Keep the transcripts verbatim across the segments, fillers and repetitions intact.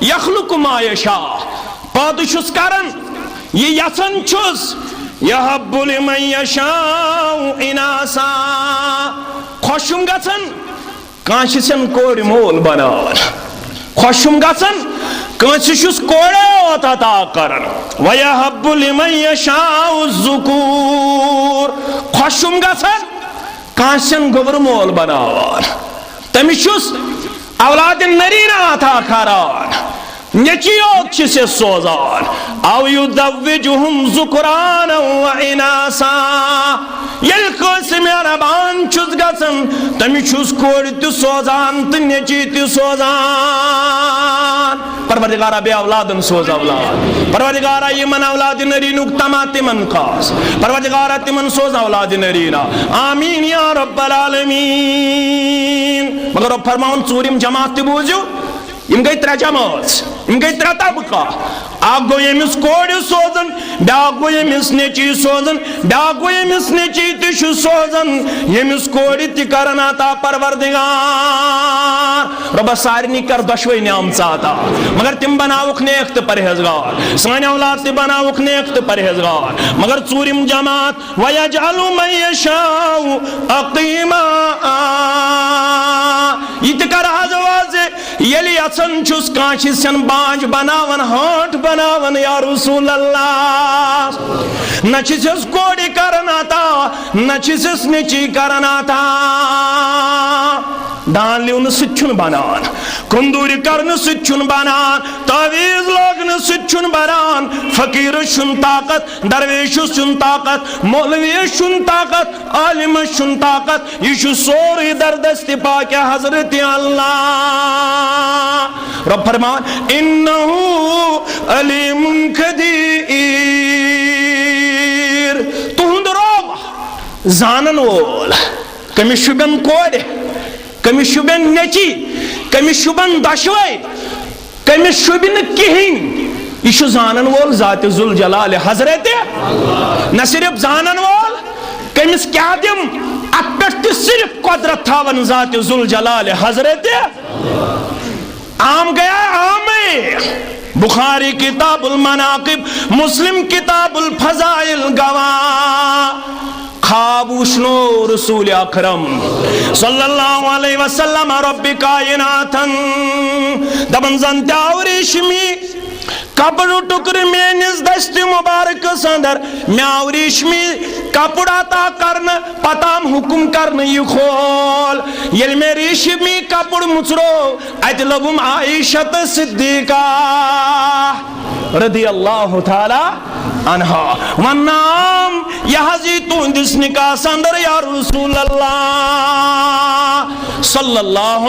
یخلق ما یشاء، پٲدٕ چھُس کران، یہِ یژھان چھُس، یہب لمن یشاء اناثا، خۄش چھُم گژھان کٲنٛسہِ چھَن کورِ مول بناوان، خۄش چھُم گژھان کٲنٛسہِ چھُس کورے یوت عطا کران، ویہب لمن یشاء الذکور، خۄش چھُم گژھان کٲنٛسہِ چھَن گوٚبرٕ مول بناوان، تٔمِس چھُس اولاد نرینہ عطا کران، نیٚچی یوت چھِس سوزان، او یزوجہم ذکرانا و اناثا، ییٚلہِ کٲنٛسہِ مہربان چھُس گژھان، تٔمِس چھُس کورِ تہِ سوزان تہٕ نیٚچی تہِ سوزان۔ پروردگارا، بے اولادن سوز اولاد۔ پروردگارا، یِمن اولاد نرینُک طمع تِمن کاس۔ پروردگارا، تِمن سوز اولاد نرینہ۔ آمین یا رب العالمین۔ مگر رب فرماوان، ژوٗرِم جماعت تہِ بوٗزِو، یِم گٔے ترٛےٚ جمٲژ، یِم گٔے ترٛےٚ طبقہٕ۔ اکھ گوٚو ییٚمِس کورِ سوزان، بیٛاکھ گوٚو ییٚمِس نیٚچی سوزان، بیٛاکھ گوٚو ییٚمِس نیٚچی تہِ چھُ سوزان، ییٚمِس کورِ تہِ کرن عطا پروردگار۔ رۄبہ، سارنٕے کر دۄشوے نعمژٕ عطا، مگر تِم بناوُکھ نیک تہٕ پرہیزگار۔ سٲنۍ اولاد تہِ بناوُکھ نیک تہٕ پرہیزگار۔ مگر ژوٗرِم جماعت، وَيَجْعَلُ مَن يَشَاءُ عَقِيمًا۔ یہِ تہِ کر حظ واضح، ییٚلہِ یژھان چھُس کانٛہہ چھِ سٮ۪ن بانٛجھ بناوان، ہٲنٛٹ بناوان، یا رسول اللہ۔ نہ چھِ سٮ۪س کورِ کران عطا، نہ چھِ سٮ۪س نیٚچی کران عطا۔ دان لیونہٕ سۭتۍ چھُنہٕ بنان، کندوٗرِ کرنہٕ سۭتۍ چھُنہٕ بنان، تعویذ لاگنہٕ سۭتۍ چھُنہٕ بنان، فقیٖرس چھُنہٕ طاقت، درویشس چھُنہٕ طاقت، مولویس چھُنہٕ طاقت، عالمس چھُنہٕ طاقت، یہِ چھُ سورُے در دست پاک حضرت اللہ۔ رب فرمان، انہ علیم قدیر، تُہُنٛد رب زانن وول، کٔمِس شوٗبن کورِ، کٔمِس شوٗبن نیٚچی، کٔمِس شوٗبن دۄشوے، کٔمِس شوٗبہِ نہٕ کِہیٖنۍ۔ یہِ چھُ زانن وول ذات ذوالجلال حضرت۔ نہ صرف زانن وول، کٔمِس کیٛاہ دِم، اتھ پٮ۪ٹھ تہِ صرف قۄدرت تھاون ذات ذوالجلال حضرت۔ عام گیا عامے۔ بخاری کتاب المناقب، مسلم کتاب الفضائل گواہ۔ خواب وٕچھنو رسول اکرم صلی اللہ علیہ وسلم رب کائناتن، دپان زن تہِ آو ریشمی کپرُک ٹُکرٕ میٲنِس دستِ مبارکس اندر، مےٚ آو ریشمی کپُر عطا کرنہٕ، پتہٕ آم حکم کرنہٕ، یہِ کھول۔ ییٚلہِ مےٚ ریشمی کپُر مُژروو، اتہِ لوٚبُم عائشہ تہٕ صدیقہ رضی اللہ تعالی عنہا۔ وننام، یہِ حظ یی تُہنٛدِس نکاحس اندر، یا رسول اللہ صلی اللہ۔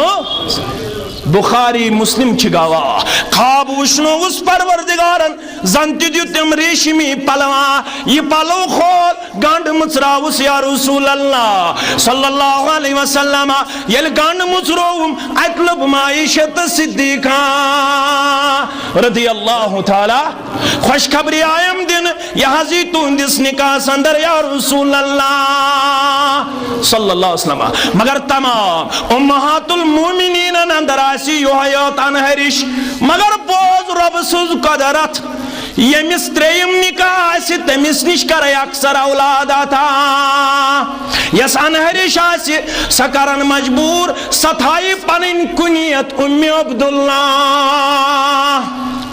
بخاری مسلم چھِ گواہ۔ خواب وٕچھنووُس پروردگارن، زن تہِ دیُت تٔمۍ ریشمی پلوا، یہِ پلو کھول، گنڈ مُژراوُس یا رسول اللہ صلی اللہ علیہ وسلم۔ ییٚلہِ گنڈ مُژرووُم، اتہِ لوٚبُم عائشہ تہٕ صدیقہ رضی اللہ تعالی۔ خوشخبری آیم دِنہٕ، یہِ حظ یی تُہنٛدِس نکاحس اندر یا رسول اللہ صلی اللہ علیہ وسلم۔ مگر تمام امہات المومنینن اندر آسہِ یۄہے یوت انہٕ رِش، مگر بوز رۄبہٕ سٕنٛز قۄدرت۔ ییٚمِس ترٛیٚیِم نکاح آسہِ، تٔمِس نِش کرے اکثر اولاد عطا۔ یۄس انہٕ رِش آسہِ، سۄ کرن مجبوٗر، سۄ تھایہِ پنٕنۍ کنیت اُمِ عبداللہ۔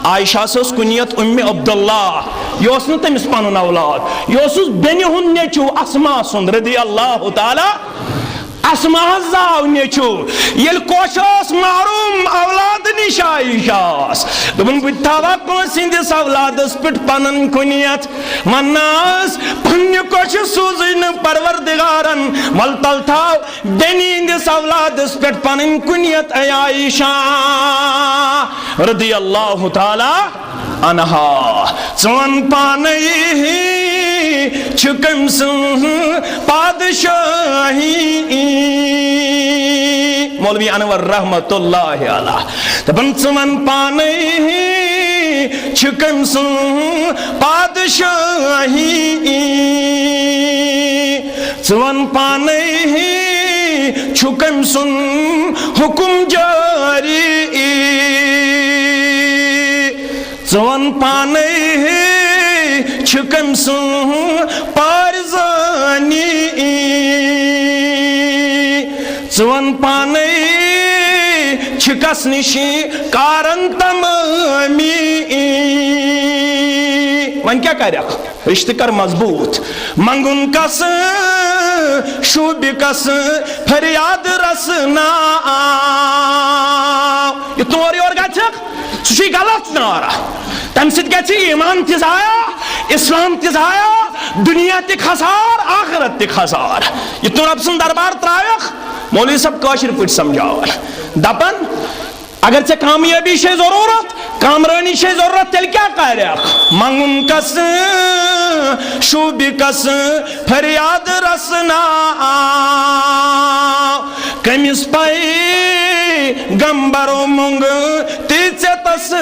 عائشہ ٲس کنیت اُمِ عبداللہ، یہِ اوس نہٕ تٔمِس پنُن اولاد، یہِ اوسُس بیٚنہِ ہُنٛد نیٚچوٗ اسما سُنٛد رضی اللہ تعالیٰ۔ اسماہس زاو نیٚچوٗ، ییٚلہِ کوٚش ٲس محروم اولاد نِش عائشہ ٲس۔ دوٚپُن، بہٕ تہِ تھاوٕ ہا کٲنٛسہِ ہٕنٛدِس اولادس پٮ۪ٹھ پنُن کُنیت۔ وننس، پننہِ کوٚشہِ سوٗزٕے نہٕ پروردگارن، ول تل تھاو بیٚنہِ ہٕنٛدِس اولادس پٮ۪ٹھ پنٕنۍ کُنیت، اے عائشہ رضی اللہ تعالیٰ عنہا۔ ژٕ وَن پانے چھِ کٔمۍ سٕنٛز پادشاہی۔ مولوی انور رحمت اللہ علیہ دپان، ژٕ وَن پانے چھِ کٔمۍ سٕنٛز پادشاہی۔ ژٕ وَن پانے چھُ کٔمۍ سُنٛد حُکُم جٲری۔ ژٕ وَن پانے چھِ کٔمۍ سٕنٛز پارزانی، ژٕ وَن پانے چھِ کس نِش کارن تمٲمی۔ وۄنۍ کیٛاہ کرکھ؟ رشتہٕ کر مضبوٗط، منٛگُن کس، شوٗبہِ کس، فریاد رسنا۔ یہِ تور یور گژھکھ، سُہ چھُے غلط نعرہ۔ تَمہِ سۭتۍ گژھِ ایمان تہِ ضایع، اسلام تہِ ضایع، دُنیا تہِ خسار، آخرت تہِ خسار۔ یہِ تُہۍ رۄب سُنٛد دربار ترٛاوکھ، مولوی صٲب کٲشِر پٲٹھۍ سمجھاوان، دپان، اگر ژےٚ کامیٲبی چھے ضروٗرت، کامرٲنی چھے ضروٗرت، تیٚلہِ کیٛاہ کرکھ؟ منٛگُن کس، شوٗبہِ کس، فریاد رسنا۔ کٔمِس پیغمبرو مۄنٛگ تہِ ژےٚ تس